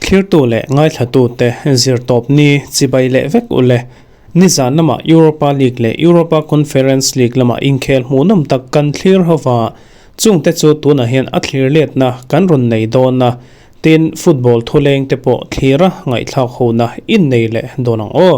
Thlirtu leh ngaithlatute zirtawp ni chibai leh vek u le. Nizan lamah Europa League leh Europa Conference League lamah inkhel hmuhnawm tak kan thlir ho va, chungte chu tunah hian a thlir letna kan rawn nei dawn a, tin football thuleng te pawh thlira ngaihthlak hona innei leh dawn ang aw.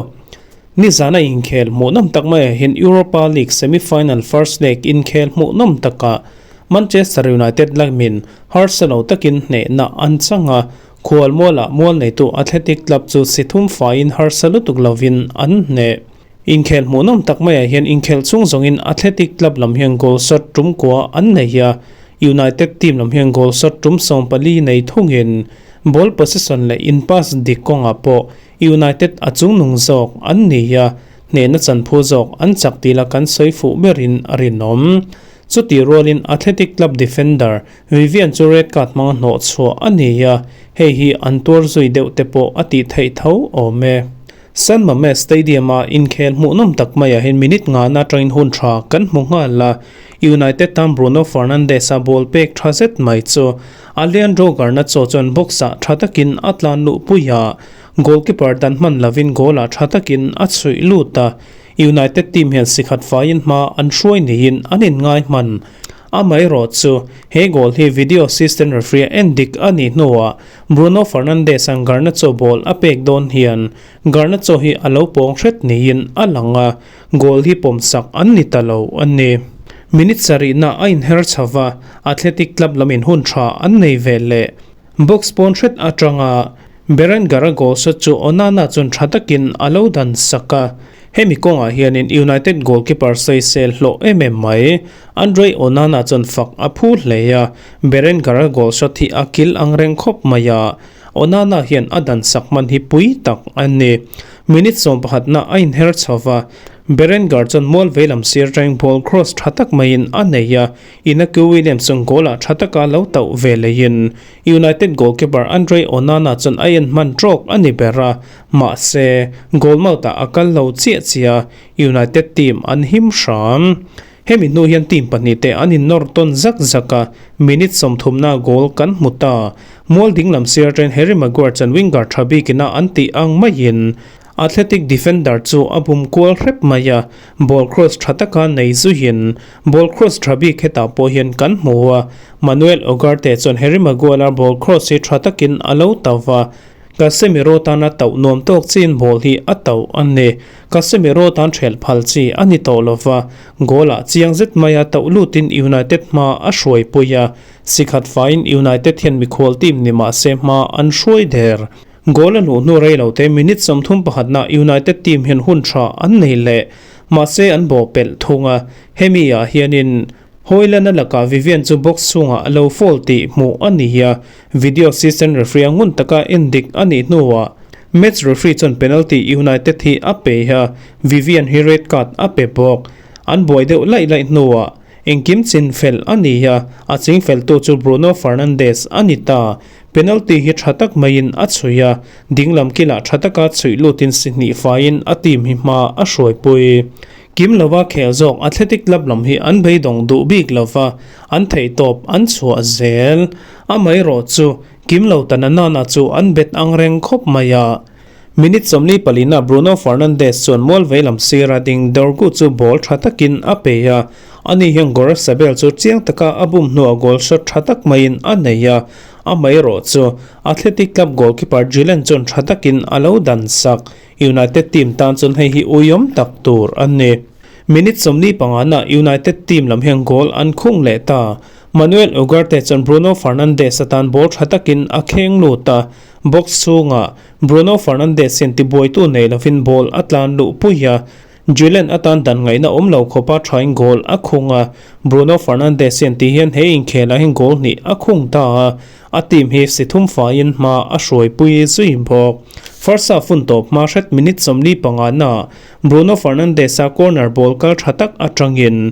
Nizana inkhel hmuhnawm tak maiah hian Europa League semi-final first leg inkhel hmuhnawm takah Manchester United lamin harsa lo takin hnehna an chang a, khualmualah mual neitu Athletic Club chu si thum faiin harsa lutuk lovin an hneh. Inkhel hmuhnawm tak maiah hian inkhel chung zawngin Athletic Club lam hian goal shot tum kua an nei a, United team lam hian goal shot tum 14 nei thungin ball possession leh in pass dik kawngah pawh United a chungnung zawk an ni a, hnehna chanphu zawk an chak tih la kan sawi fuh berin a rinawm. Chutih rualin Athletic Club defender Vivian chu red card hmanga hnawh chhuah a ni a, hei hi an tuar zui deuh te pawh a tih theih tho awm e. San Mames Stadium-a inkhel hmuhnawm tak maiah hian minute ngana atangin hun tha kan hmu nghal a, United tan Bruno Fernandes-a ball pek tha zet mai chu Alejandro Garnacho chuan box-ah tha takin a tlan luhpui a, goalkeeper dan hman lovin goal-ah tha takin a chhuih lut a, United team hian sikhat faiin hma an hruai niin an inngai hman. Amaherawh chu he goal hi video assistant referee a en dik a nih hnuah Bruno Fernandes-a'n Garnacho ball a pek dawn hian Garnacho hi a lo pawng hret niin a lang a, goal hi pawmsak an ni ta lo a ni. Minute sarihna a inher chho va, Athletic Club lamin hun tha an nei ve leh. Box pawn hret atanga Berengar-a goal shot chu Onana chuan tha takin a lo dan sak a. Hemi kawngah hianin United goalkeeper sawisel hlawh em em mai. Andre Onana chuan fak a phu hle a, Berengar-a goal shot hi a kil ang reng khawp mai a. Onana hian a dan sak hman hi pui tak a ni. Minute 11na a inher chho va, Berengar chuan mual veilam sir atangin ball cross tha tak maiin a nei a, Inaki Williams chuan goal-ah tha taka lo tauh ve leiin United goalkeeper Andre Onana chuan a en hman trawk a ni ber a, mahse, goal mouth-ah a kal lo chiah chiah a, United team an him hram. Hemi hnu hian team pahnihte an innawr tawn zak zak a, minute 30-na goal kan hmu ta. Mual dinglam sir atangin Harry Maguire chuan winger tha bikin a an tih ang maiin Athletic defender chu a bum kual hrep mai a, ball cross tha taka nei zuiin ball cross tha bik hetah pawh hian kan hmu a, Manuel Ugarte chuan Harry Maguire ball cross hi tha takin a lo tauh va, Casemiro tana tauh nuam tawk chiin ball hi a tauh a ni. Casemiro tan ṭhelh phal chi a ni tawh lo va, goal ah chiang zet maia tauh lutin United hma a hruaipui a, sikhat faiin United hian mikhual team ni mah se hma an hruai der. Goal a luh hnu rei lo te minute 31 na United team hian hun tha an nei leh, mahse an bawh pelh thung a, hemi ah hianin Hojlund a lakah Vivian chu box chhungah a lo foul tih hmuh a ni a, video assistant referee a ngun taka en dik a nih hnuah match referee chuan penalty United hi a pe a, Vivian hi red card a pe bawk. An buai deuh laih laih hnuah engkim chin fel a ni a, a ching feltu chu Bruno Fernandes a ni ta. Penalty hi tha tak maiin a chhui a, dinglam kilah tha taka chhuih lutin si hnih faiin a team hi hma a hruaipui. Kim lova khel zawk Athletic Club lam hi an beidawng duh bik lova, an theihtawp an chhuah zel. Amaherawh chu Kim lo ta Nanana chu an bet ang reng khawp mai a. Minute 44 na Bruno Fernandes chuan mual veilam sira ding Dorgu chu ball tha takin a pe a, ani hian Gareth Sabel chu chiang taka a bum hnuah goal shot tha tak maiin a nei a, amaherawh chu Athletic Club goalkeeper Julian chuan tha takin a lo dan sak. United team tan chuan hei hi uiawm tak tur a ni. Minute 45 na United team lam hian goal an khung leh ta. Manuel Ugarte chuan Bruno Fernandes atan ball tha takin a kheng lut a, box chhungah Bruno Fernandes hian tibuaitu nei lovin ball a tlan luh pui a, Julian atan dan ngaihna awm lo khawpa thain goal a khung a, Bruno Fernandes hian ti hian he inkhelah hian goal hnih a khung ta a, a team hi si thum faiin hma a hruaipui zui bawk. First half hun tawp hma hret minute 45 na Bruno Fernandes-a corner ball kal tha tak atangin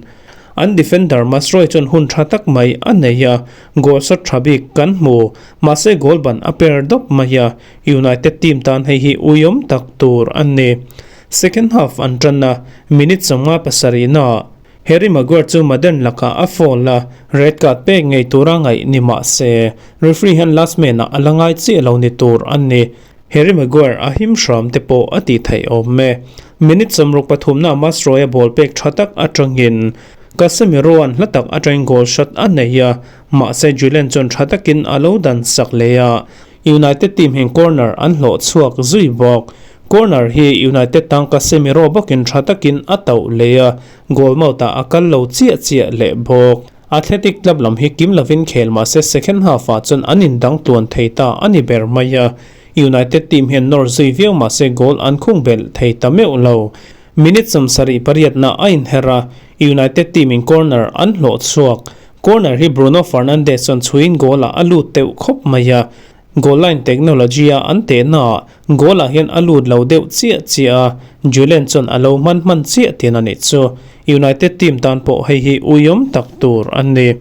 An defender Masroy chuan hun tha tak mai a nei a, goal shot tha bik kan hmu. Mahse goal ban a per dawp mai a, United team tan hei hi uiawm tak tur a ni. Second half an tan a, minute 57 na. Harry Maguire chu Madden lakah a foul a, red card pek ngei tura ngaih ni mah se, referee hian last man-ah a la ngai chiah lo ni tur a ni. Harry Maguire a him hram te pawh a tih theih awm e. Minute sawmruk pathumna Masroy-a ball pek tha tak atangin Casemiro-a'n hla tak atangin goal shot a nei a, mahse Julian chuan tha takin a lo dan sak leh a. United team hian corner an hlawh chhuak zui bawk. Corner hi United tan Casemiro bawkin tha takin a tauh leh a, goal mouth-ah a kal lo chiah chiah leh bawk. Athletic Club lam hi kim lovin khel mah se second half-ah chuan an indang tluan thei ta a ni ber mai a, United team hian nawr zui viau mah se goal an khung belh thei ta meuh lo. Minute 78 na a inher a, United team in corner an hlawh chhuak. Corner hi Bruno Fernandes chuan chhuiin goal-ah a lut teuh khawp mai a, goal line technology a an tehnaah goal-ah hian a lut lo deuh chiah chiah a, Julian chuan a lo hman hman chiah tin a nih chu. United team tan pawh hei hi uiawm tak tur a ni.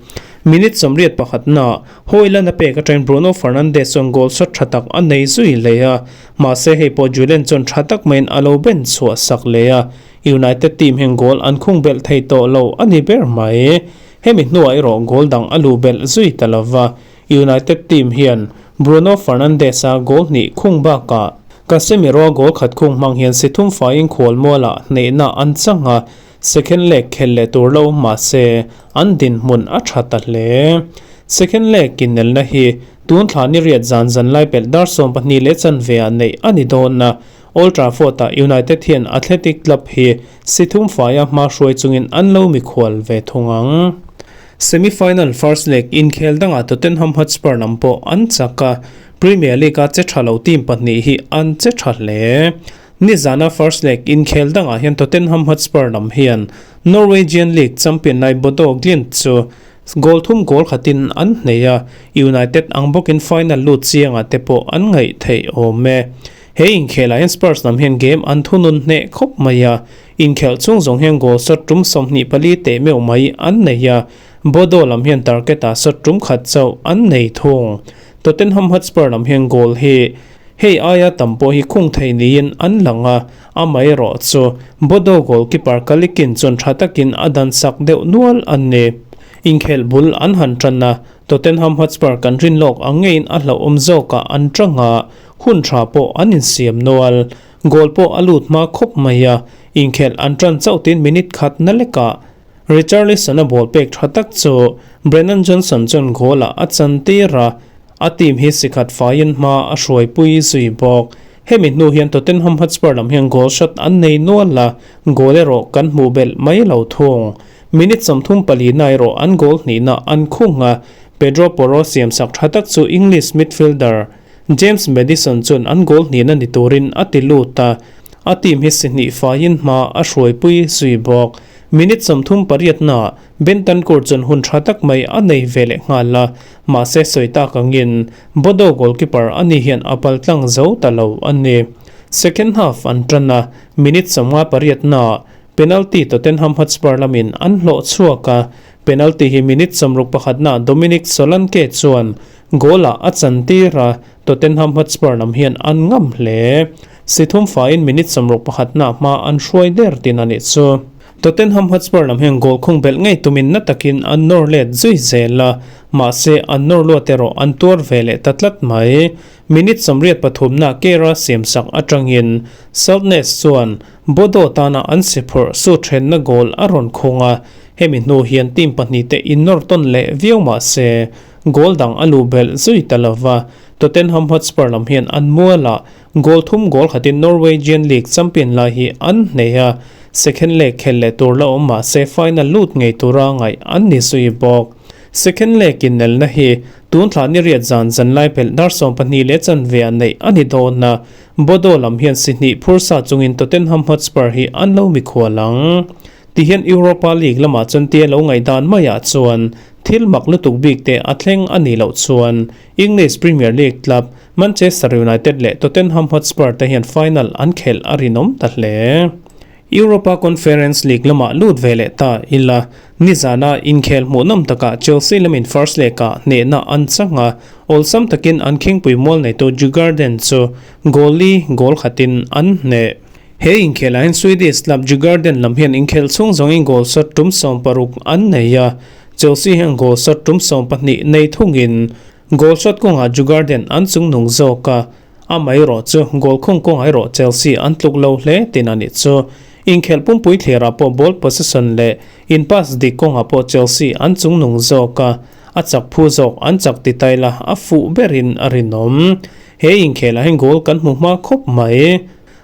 Minute 81 naah Hojlund a pek atangin Bruno Fernandes chuan goal shot tha tak a nei zui leh a, mahse hei pawh Julian chuan tha tak maiin a lo ben chhuah sak leh a, United team hian goal an khung belh thei tawh lo a ni ber mai. Hemi hnuah erawh goal dang a luh belh zui ta lova, United team hian Bruno Fernandes-a goal hnih khung bakah Casemiro-a goal khat khung hmang hian si thum faiin khual mualah hnehna an chang a, second leg khel leh tur lo mahse an dinhmun a tha ta hle. Second leg inelna hi tun thla ni riat zan zan lai pelh dar 12 leh chanve ah neih a ni dawn a, Old Trafford-ah United hian Athletic Club hi si thum faia hma hruai chungin an lo mikhual ve thung ang. Semi-final first leg inkhel dangah Tottenham Hotspur lam pawh an chak a, Premier League-a che tha lo team pahnih hi an che tha hle. Nizana first leg inkhel dangah hian Tottenham Hotspur lam hian Norwegian League champion lai Bodo Glimt chu goal thum goal khatin an hneh a, United ang bawkin final lut chiangah te pawh an ngaih theih awm e. He inkhelah hian Spurs lam hian game an thunun hneh khawp mai a, inkhelh chhung zawng hian goal shot tum 24 teh meuh mai an nei a, Bodo lam hian target-ah shot tum khat chauh an nei thung. Tottenham Hotspur lam hian goal hi hei aia tam pawh hi khung thei niin an lang a, amaherawh chu Bodo goalkeeper Kalikin chuan tha takin a dan sak deuh nual a ni. Inkhelh bul an han tan a, Tottenham Hotspur kan rin lawk ang ngeiin a hlauhawm zawkah an tang a, hun tha pawh an insiam nual. Goal pawh a lut hma khawp mai a, inkhelh an tan chauh tin minute khat na lekah Richarlison-a ball pek tha tak chu Brennan Johnson chuan goal-ah a chan tir a, a team hi sikhat faiin hma a hruaipui zui bawk. Hemi hnu hian Tottenham Hotspur lam hian goal shot an nei nual a, goal erawh kan hmuh belh mai lo thung. Minute 34 na erawh an goal hnihna an khung a, Pedro Porro siamsak tha tak chu English midfielder James Maddison chuan an goal hnihna ni turin a ti lut a, a team hi si hnih faiin hma a hruaipui zui bawk. Minute 38 na Bentancur chuan hun tha tak mai a nei ve leh nghal a, mahse sawi tak angin Bodo goalkeeper ani hian a pal tlang zo ta lo a ni. Second half an tan a, minute 58 na penalty Tottenham Hotspur lamin an hlawh chhuak a, penalty hi minute 61 na Dominic Solanke chuan goal-ah a chan tir a, Tottenham Hotspur lam hian an ngam hle. Si thum faiin minute 61 na hma an hruai der tin a nih chu. Tottenham Hotspur lam hian goal khung belh ngei tumin na takin an nawr let zui zel a, mahse an nawr luat erawh an tuar ve leh ta tlat mai. Minute 83 na Keira siamsak atangin Saltnes chuan Bodo tana an si phurh su thenna goal a rawn khung a, hemi hnu hian team pahnih te innawr tawn leh viau mah se goal dang a luh belh zui ta lova. Tottenham Hotspur lam hian an mualah goal thum goal khatin Norwegian League champion lai hi an hneh a, second leg khel leh tur la awm mah se final lut ngei tura ngaih an ni zui bawk. Second leg inelna hi tun thla ni riat zan zan lai pelh dar 12 leh chanve ah neih a ni dawn a, Bodo lam hian si hnih phursa chungin Tottenham Hotspur hi an lo mikhual ang. Tihian Europa League lamah chuan tia lo ngaihdan maiah chuan thil mak lutuk bik te a thleng a nih loh chuan English Premier League club Manchester United leh Tottenham Hotspur te hian final an khelh a rinawm ta hle. Europa Conference League lamah lut ve leh ta ila, nizana inkhel hmuhnawm takah Chelsea lamin first leg-ah hnehna an chang a, awlsam takin an khingpui mual neitu Djurgården chu goal li goal khatin an hneh. He inkhelah hian Swedish club Djurgården lam hian inkhelh chhung zawngin goal shot tum 60 an nei a, Chelsea hian goal shot tum 12 nei thungin goal shot kawngah Djurgården an chungnung zawk a, amaherawh chu goal khung kawngah erawh Chelsea an tluk lo hle tin a nih chu. Inkhelh pumpui thlirah pawh ball possession leh in pass dik kawngah pawh Chelsea an chungnung zawk a, a chak phu zawk an chak ti tail a, a fuh berin a rinawm. He inkhelah hian goal kan hmu hma khawp mai.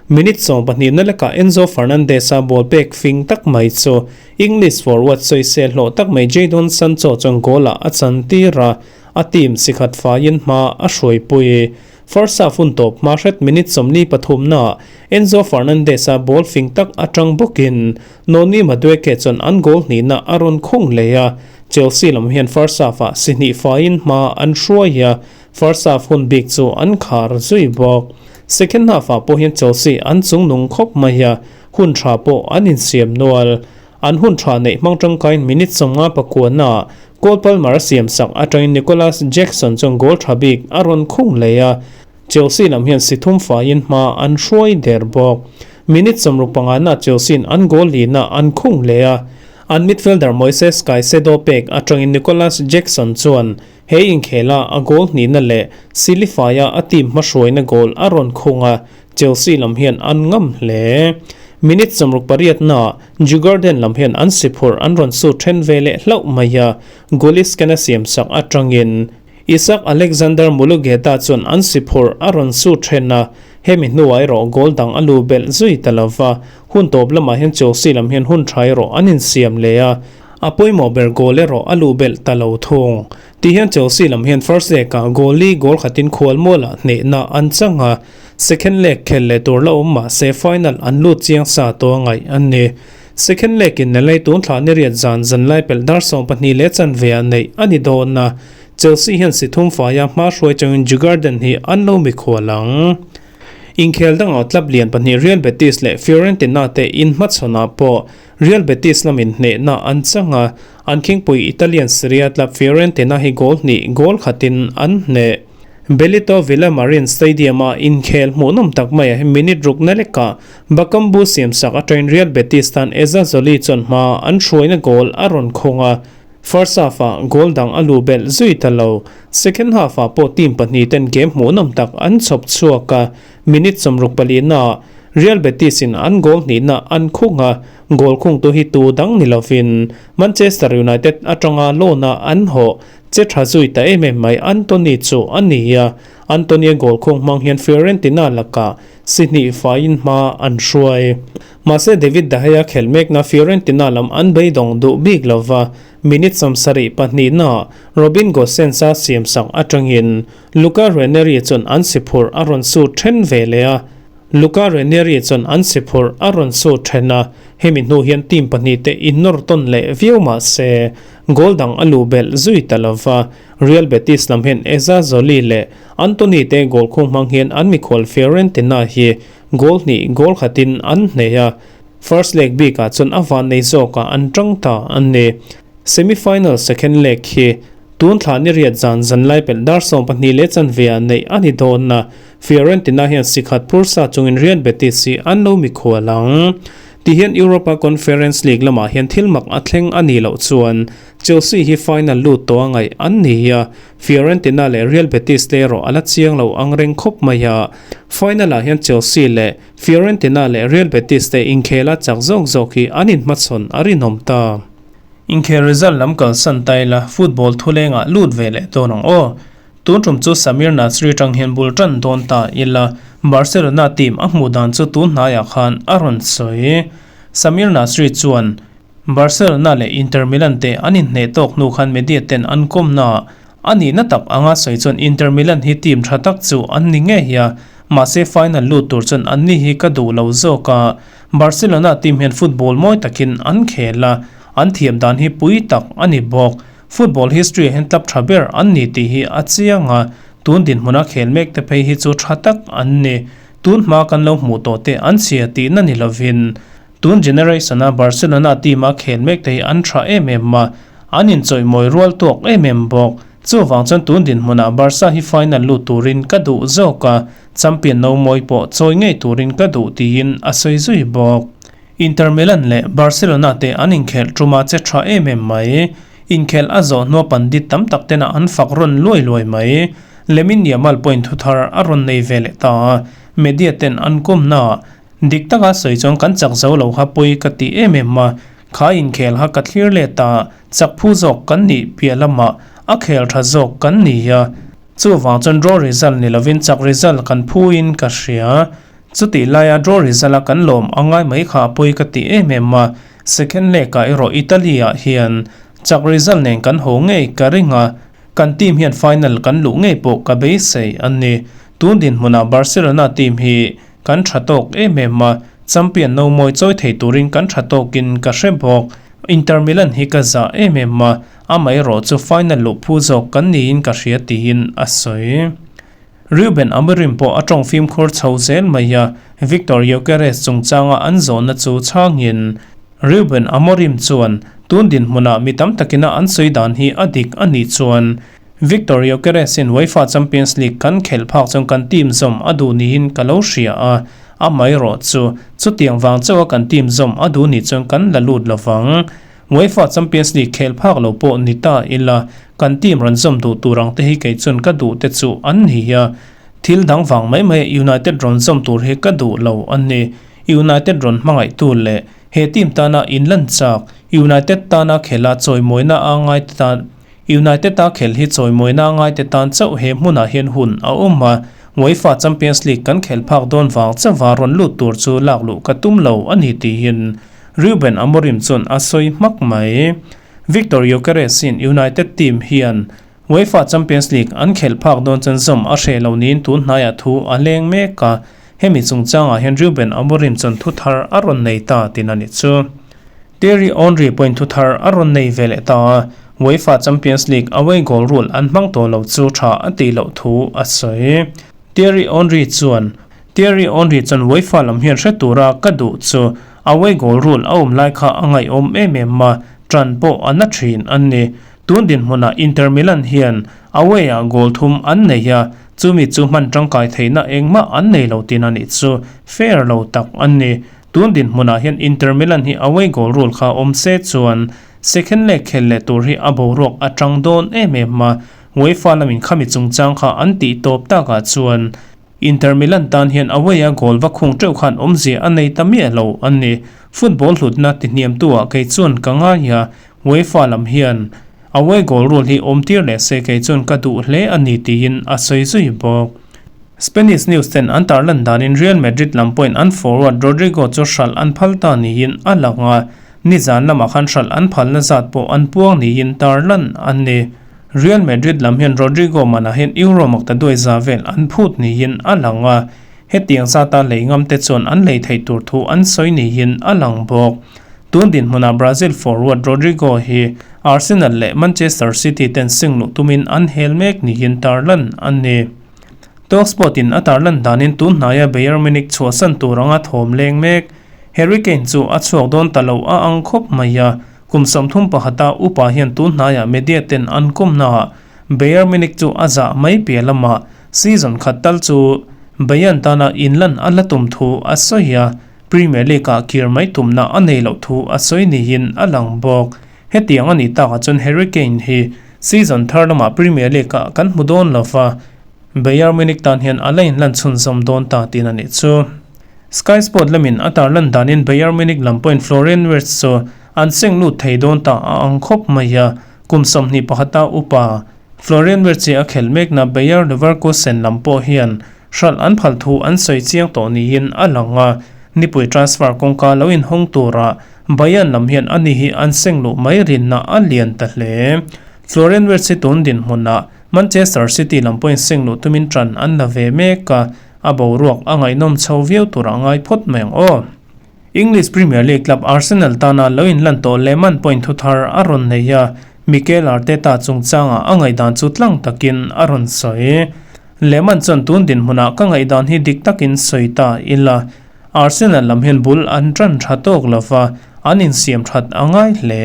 Minute 12 na lekah Enzo Fernandez-a ball pek fing tak mai chu English forward sawisel hlawh tak mai Jadon Sancho chuan goal-ah a chan tir a, a team sikhat faiin hma a hruaipui. First half hun tawp hma hret minute 43 naah Enzo Fernandez-a ball fing tak atang bawkin Noni Madueke chuan an goal hnihna a rawn khung leh a, Chelsea lam hian first half-ah si hnih faiin hma an hruai a, First half hun bik chu an khar zui bawk. Second half ah pawh hian Chelsea an chungnung khawp mai a, hun tha pawh an insiam nual. An hun tha neih hmang tangkaiin minute 59 ah Cole Palmer a siam sak atangin Nicolas Jackson chuan goal tha bik a rawn khung leh a, Chelsea lam hian si thum faiin hma an hruai der bawk. Minute 65 nah Chelsea in an goal lina an khung leh a, an midfielder Moises Caicedo pek atangin Nicolas Jackson chuan He inkhela a goal hnihna leh Silifaia a team hmahruaina goal a rawn khung a, Chelsea lam hian an ngam hle. Minute 68 naah Djurgården lam hian an si phurh an rawn su then ve leh hlauh mai a, Gulisken a siam sak atangin Isak Alexander Mulugeta chuan an si phurh a rawn su then a, hemi hnuah erawh goal dang a lu belh zui ta lova, hun tawp lamah hian Chelsea lam hian hun tha erawh an insiam leh a, A pawimawh ber goal erawh a luh belh ta lo thung. Ti hian Chelsea lam hian first leg-ah goal li goal khatin khual mualah hnehna an chang a, second leg khel leh tur la awm mah se final an lut chiang sa tawh a ngaih an ni. Second leg-in Nelei tun thlah ni riat zan zan lai pelh dar 12 leh chanve ah neih a ni dawn a, Chelsea hian si thum faia hma hruai chungin Djurgården hi an lo mikhual ang. Inkhel dangah club lian pahnih Real Betis leh Fiorentina te inhmachhawnah pawh Real Betis lamin hnehna an chang a, an khingpui Italian Serie A club Fiorentina hi goal hnih goal khatin an hneh. Benito Villamarin Stadium-a inkhel hmuhnawm tak maiah hi minute rukna lekah Bakambu siamsak atangin Real Betis tan Ezzalzouli chuan hma an hruaina goal a rawn khung a, First half-ah goal dang a luh belh zui ta lo. Second half-ah pawh team pahnih ten game hmuhnawm tak an chhawp chhuak a, minute 64 naah Real Betis in an goal hnihna an khung a, goal khungtu hi tu dang ni lovin Manchester United atanga loan-a an hawh che tha zui ta em em mai Antony chu a ni a, Antony-a goal khung hmang hian Fiorentina lakah si hnih faiin hma an hruai. Mahse David De Gea khelh mekna Fiorentina lam an beidawng duh bik lova, minute 72 naah Robin Gosens-a siamsak atangin Luca Ranieri chuan an si phurh a rawn su then ve leh a. Luca Ranieri chuan an si phurh a rawn su then a, hemi hnu hian team pahnih te innawr tawn leh viau mahse goal dang a luh belh zui ta lova, Real Betis lam hian Ezzalzouli leh Antony te goal khung hmang hian an mikhual Fiorentina hi Goal hnih goal khatin an hneh a, first leg bikah chuan a van nei zawkah an tang ta an ni. Semi final second leg hi tun thla ni riat zan zan lai pelh dar 12 leh chanve ah neih a ni dawn a, Fiorentina hian si khat phur sa chungin Real Betis hi an lo mikhual ang. Ti hian Europa Conference League lamah hian thil mak a thleng a nih loh chuan Chelsea hi final lut tawh a ngaih an ni a, Fiorentina leh Real Betis te erawh a la chiang lo ang reng khawp mai a. Final-ah hian Chelsea leh Fiorentina leh Real Betis te inkhela chak zawk zawk hi an inhmachhawn a rinawm ta. Inkhel result lam kalsan ta ila football thulengah lut ve leh dawn ang aw. Tun tum chu Samir Nasri tang hian bul tan dawn ta ila Barcelona team a hmuh dan chu tun hnaiah khan a rawn sawi. Samir Nasri chuan Barcelona leh Inter Milan te an inhneh tawk hnu khan media ten an kawmna a nihna tak anga sawi chuan Inter Milan hi team tha tak chu an ni ngei a, mahse final lut tur chuan an ni hi ka duh lo zawk a. Barcelona team hian football mawi takin an khel a, an thiam dan hi pui tak a ni bawk. Football history ah hian club tha ber an ni tih hi a chiang a, tun dinhmuna khel mek te phei hi chu tha tak an ni. Tun hma kan lo hmuh tawh te an chhia tihna ni lovin Tun generation-a Barcelona team-a khel mek te hi an tha em em a, an inchawihmawi rual tawk em em bawk. Chuvang chuan tun dinhmunah Barca hi final lut turin ka duh zawk a, champion no mawi pawh chawi ngei turin ka duh tiin a sawi zui bawk. Inter Milan leh Barcelona te an inkhelh ṭuma che ṭha em em mai. Inkhelh a zawh hnua pandit tam tak tena an fak rawn luai luai mai. Lamine Yamal pawhin thuthar a rawn nei ve leh ta a, media ten an kawmnaah Dik taka sawi chuan kan chak zo lo kha pawi ka ti em em a, kha inkhel kha ka thlir let a, chak phu zawk kan nih piah lamah a khel tha zawk kan ni a, chuvang chuan draw result ni lovin chak result kan phuin ka hria. Chutih laia draw result a kan lawm a ngai mai kha a pawi ka ti em em a, second leg ah erawh Italy ah hian chak result nen kan haw ngei ka ring a, kan team hian final kan luh ngei pawh ka beisei a ni. Tun dinhmunah Barcelona team hi Kan tha tawk em em a, champion no mawi chawi thei turin kan tha tawkin ka hre bawk. Inter Milan hi ka zah em em a, amaherawh chu final luh phu zawk kan niin ka hria tiin a sawi. Ruben Amorim pawh a tawng fimkhur chho zel mai a, Viktor Gyokeres chungchanga an zawhna chu chhangin Ruben Amorim chuan tun dinhmunah mi tam takina an sawi dan hi a dik a nih chuan Viktor Gyokeres-in UEFA Champions League kan khelh phak chuan kan team zawm a duh niin ka lo hria a, amaherawh chu chutiang vang chauha kan team zawm a duh nih chuan kan la lut lo vang. UEFA Champions League khelh phak lo pawh ni ta ila, kan team rawn zawm duh tur ang te hi kei chuan ka duh te chu an ni a, thil dang vang mai mai United rawn zawm tur hi ka duh lo a ni. United rawn hmangaihtu leh he team tana inlan chak, United tana khela chawimawina a ngai te tan, United-a khel hi chawimawina ngaite tan chauh he hmunah hian hun a awm a, UEFA Champions League kan khel phak dawn vang chauha rawn lut tur chu lak luh ka tum lo a ni tiin Ruben Amorim chuan a sawi hmak mai. Viktor Gyokeres-in United team hian UEFA Champions League an khelh phak dawn chuan zawm a hreh lo niin tun hnaiah thu a leng mek a, hemi chungchangah hian Ruben Amorim chuan thu thar a rawn nei ta tin a ni chu. Thierry Henry pawhin thu thar a rawn nei ve leh ta a, UEFA Champions League away goal rule an hmang tawh lo chu tha a tih loh thu a sawi. Thierry Henry chuan, Thierry Henry chuan UEFA lam hian hre tura ka duh chu away goal rule a awm lai kha a ngaihawm em em a, ṭan pawh a na ṭhin a ni. Tun dinhmunah Inter Milan hian away ah goal thum an nei a, chumi chu hman ṭangkai theihna engmah an nei lo tin a nih chu fair lo tak a ni. Tun dinhmunah hian Inter Milan hi away goal rule kha awm se chuan second leg khel leh tur hi a boruak a tang dawn em em a, UEFA lamin khami chungchang kha an tih tawp takah chuan Inter Milan tan hian away a goal va khung teuh khan awmzia a nei ta miah lo a ni. Football hlutna tihniamtu-ah kei chuan ka ngai a, UEFA lam hian away goal rule hi awm tir leh se kei chuan ka duh hle a ni tiin a sawi zui bawk. Spanish news ten an tarlan danin Real Madrid lam pawhin an forward Rodrygo chu hralh an phal ta niin a lang a, nizan lamah khan hralh an phalna zat pawh an puang niin tarlan a ni. Real Madrid lam hian Rodrygo manah hian Euro makta duai za vel an phut niin a lang a, hetiang zata lei ngam te chuan an lei theih tur thu an sawi niin a lang bawk. Tun dinhmunah Brazil forward Rodrygo hi Arsenal leh Manchester City ten sing luh tumin an hel mek niin tarlan a ni. Talksport in a tarlan danin tun hnaia Bayern Munich chhuahsan tur anga thawm leng mek. Harry Kane chu a chhuak dawn ta lo a ang khawp mai a, kum 31 upa hian tun hnaiah media ten an kawmnaah Bayern Munich chu a zah mai piah lamah season khat tal chu Bayern tana inlan a la tum thu a sawi a, Premier League ah kir mai tumna a nei loh thu a sawi niin a lang bawk. Hetiang a nih takah chuan Harry Kane hi season thar lamah Premier League ah kan hmu dawn lo va, Bayern Munich tan hian a la inlan chhunzawm dawn ta tiin a nih chu. Sky Sport lamin a tarlan danin Bayern Munich lam pawhin Florian Wirtz chu an seng lut thei dawn ta a ang khawp mai a, kum 21 a upa Florian Wirtz hi a khelh mekna Bayer Leverkusen lam pawh hian hralh an phal thu an sawi chiang tawh niin a lang a, nipui transfer kawngka lo inhawng tura Bayern lam hian ani hi an seng luh mai rinna a lian ta hle. Florian Wirtz hi tun dinhmunah Manchester City lam pawhin seng luh tumin ṭan an la ve mek a, a boruak a ngaihnawm chho viau tur a ngai phawt mai ang aw. English Premier League club Arsenal tana lo inlan tawh Lehmann pawhin thuthar a rawn nei a, Mikel Arteta chungchangah a ngaihdan chu tlang takin a rawn sawi. Lehmann chuan tun dinhmunah ka ngaihdan hi dik takin sawi ta ila, Arsenal lam hian bul an ṭan ṭha tawk lo va, an insiam ṭhat a ngai hle.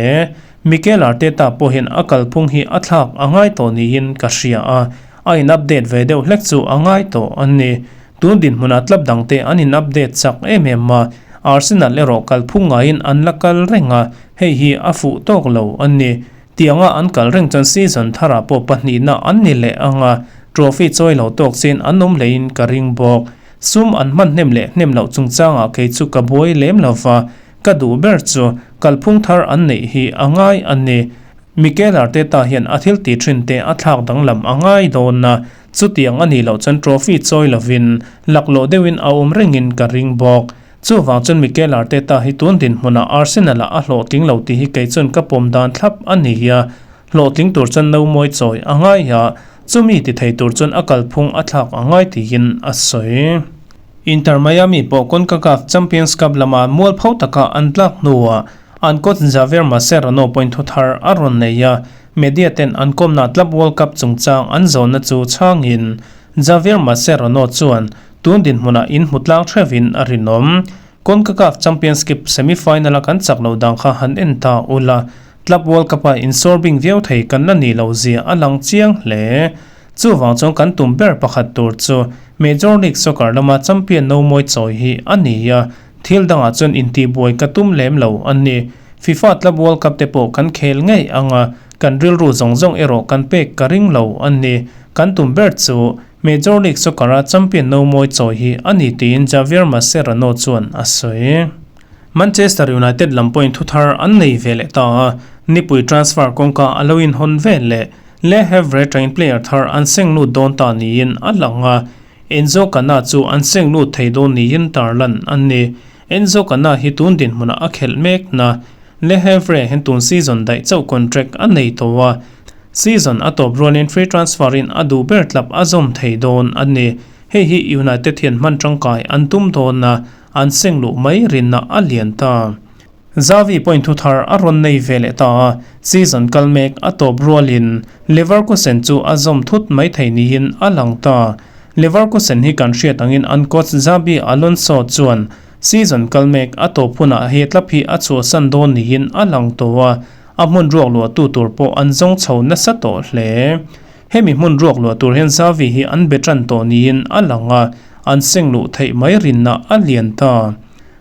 Mikel Arteta pawh hian a kalphung hi a thlak a ngai tawh niin ka hria a, a in update ve deuh hlek chu a ngai tawh a ni. Tun dinhmunah club dangte an in update chak em em a, Arsenal erawh kalphung ngaiin an la kal reng a, hei hi a fuh tawk lo a ni. Tianga an kal reng chuan season tharah pawh pahnihna an ni leh ang a, trophy chawi lo tawk chin an awm leiin ka ring bawk. Sum an hman hnem leh hnem loh chungchangah kei chu ka buai lem lo va, ka duh ber chu kalphung thar an neih hi a ngai a ni. Mikel Arteta hian a thil tih thin te a thlak danglam a ngai dawn a, chutiang a nih loh chuan trophy chawi lovin laklawh deuhin a awm rengin ka ring bawk. Chuvang chuan Mikel Arteta hi tun dinhmunah Arsenal-ah a hlawhtling lo tih hi kei chuan ka pawm dan thlap a ni a, hlawhtling tur chuan no mawi chawi a ngai a, chumi ti thei tur chuan a kalphung a thlak a ngai tiin a sawi. Inter Miami pawh CONCACAF Champions Cup lama mualpho taka an tlak hnuah an coach Javier Mascherano pawhin thu thar a rawn nei a, media ten an kawmna Club World Cup chungchang an zawnna chu chhangin Javier Mascherano chuan tun dinhmunah in hmu tlang hrevin a rinawm. CONCACAF Champions Cup semi-final-a kan chak loh dan kha han en ta ula, Club World Cup-a insawr bing viau thei kan la nih loh zia a lang chiang hle. Chuvang chuan kan tum ber pakhat tur chu Major League Soccer lama champion no mawi chawi hi a ni a, thil dangah chuan intihbuai ka tum lem lo a ni. FIFA Club World Cup te pawh kan khel ngei ang a, kan rilru zawng zawng erawh kan pek ka ring lo a ni. Kan tum ber chu Major League Soccer-a champion no mawi chawi hi a ni tiin Javier Mascherano chuan a sawi. Manchester United lam pawhin thuthar an nei ve leh ta a, nipui transfer kawngka a lo inhawn vel leh Le Havre atangin player thar an seng lut dawn ta niin a lang a, Enzo Kana chu an seng lut thei dawn niin tarlan an ni. Enzo Kana hi tun dinhmunah a khelh mek na. Le Havre hian tun season daih chauh contract a nei tawh a, season a tawp rualin free transfer in a duh ber tlap a zawm thei dawn a ni. Hei hi United hian hman tangkai an tum dawn a, an seng luh mai rinna a lian ta. Xavi point thu thar a rawn nei ve leh ta a, season kal mek a tawp rualin Leverkusen chu a zawm thut mai thei niin a lang ta. Leverkusen hi kan hriat angin an coach Xabi Alonso chuan season kal mek a tawp hunah he tlap hi a chhuahsan dawn niin a lang tawh a, a hmun ruak luahtu tur pawh an zawng chho nasa tawh hle. Hemi hmun ruak luah tur hian Xavi hi an be tan tawh niin a lang a, an seng luh theih mai rinna a lian ta.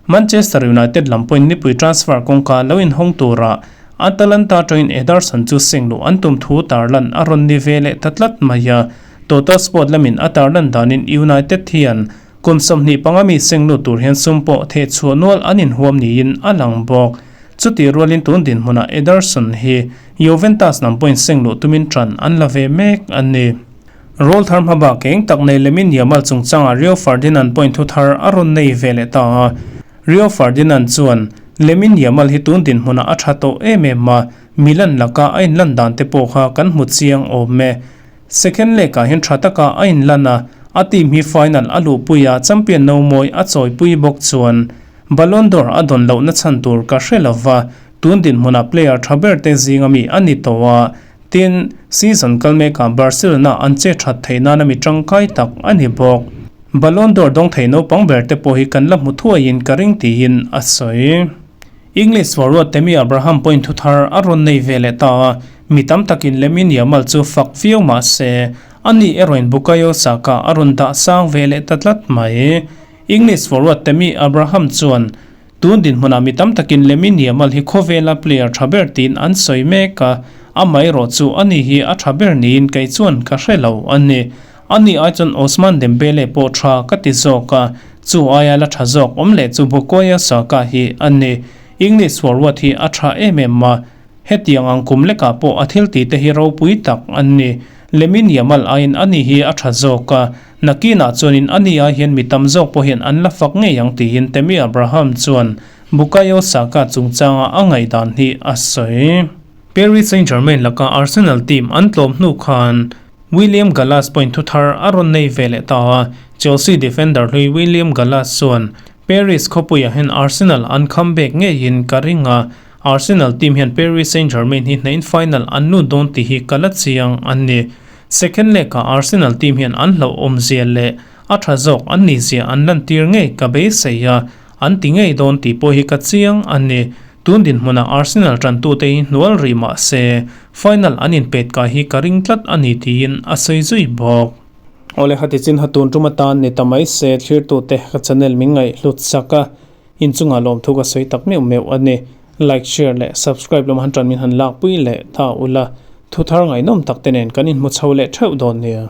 Manchester United lam pawhin nipui transfer kawngka lo inhawng tura Atalanta atangin Ederson chu seng luh an tum thu tarlan a rawn ni ve leh ta tlat mai a. Total Sport lamin a tarlan danin United hian kum 25 mi seng lut tur hian sum pawh thehchhuah nual an inhuam niin a lang bawk. Chutih rualin tun dinhmunah Ederson hi Juventus lam pawhin seng luh tumin tan an la ve mek a ni. Rawl thar hma bak eng tak nei lemin Yamal chungchangah Rio Ferdinand pawhin thu thar a rawn nei ve leh ta a. Rio Ferdinand chuan Lamine Yamal hi tun dinhmunah a tha tawh em em a, Milan laka a inlan dan te pawh kha kan hmu chiang awm e. Second leg-ah hian tha taka a inlan a, a team hi final a luhpui a, champion no mawi a chawipui bawk chuan Ballon d'Or a dawn lohna chhan tur ka hre lova, tun dinhmunah player tha ber te zinga mi a ni tawh a. Tin, season kal mekah Barcelona an che that theih nana mi tangkai tak a ni bawk. Ballon d'Or dawng thei naupang ber te pawh hi kan la hmu thuaiin ka ring tiin a sawi. English forward Tammy Abraham pawhin thu thar a rawn nei ve leh ta a, mi tam takin Lamine Yamal chu fak viau mah se, ani erawhin Bukayo Saka a rawn dah sang ve leh ta tlat mai. English forward Tammy Abraham chuan Tun dinhmunah mi tam takin Lamine Yamal hi khawvela player tha ber tiin an sawi mek a, amaherawh chu ani hi a tha ber niin kei chuan ka hre lo a ni. Ani ai chuan Ousmane Dembele pawh tha ka ti zawk a, chu aia la tha zawk awm leh chu Bukayo Saka hi a ni. English forward hi a tha em em a, Hetiang ang kum lekah pawh a thil tih te hi ropui tak an ni. Lamine Yamal aiin ani hi a tha zawk a, nakinah chuanin ani ai hian mi tam zawk pawh hian an la fak ngei ang tiin Tammy Abraham chuan Bukayo Saka chungchanga a ngaihdan hi a sawi. Paris Saint-Germain laka Arsenal team an tlawm hnu khan William Gallas pawhin thu thar a rawn nei ve leh ta a, Chelsea defender hlui William Gallas chuan Paris khawpuiah hian Arsenal an comeback ngeiin ka ring a, Arsenal team hian Paris Saint-Germain hi hnain final an lut dawn tih hi ka la chiang an ni. Second leg-ah Arsenal team hian an hlauhawm zia leh a tha zawk an nih zia an lantir ngei ka beisei a, an ti ngei dawn tih pawh hi ka chiang a ni. Tun dinhmunah Arsenal tantute hi hnual rih mah se, final an inpet kai hi ka ring tlat a ni tiin a sawi zui bawk. Awle khati chin ha tun tum atan ni ta mai se thlirtute ka channel min ngaih hlut sak a, inchungah lawmthu ka sawi tak meuh meuh a ni. Like, share leh subscribe lam han tan min han lakpui leh ta ula, thuthar ngaihnawm tak te nen kan inhmu chho leh theuh dawn nia.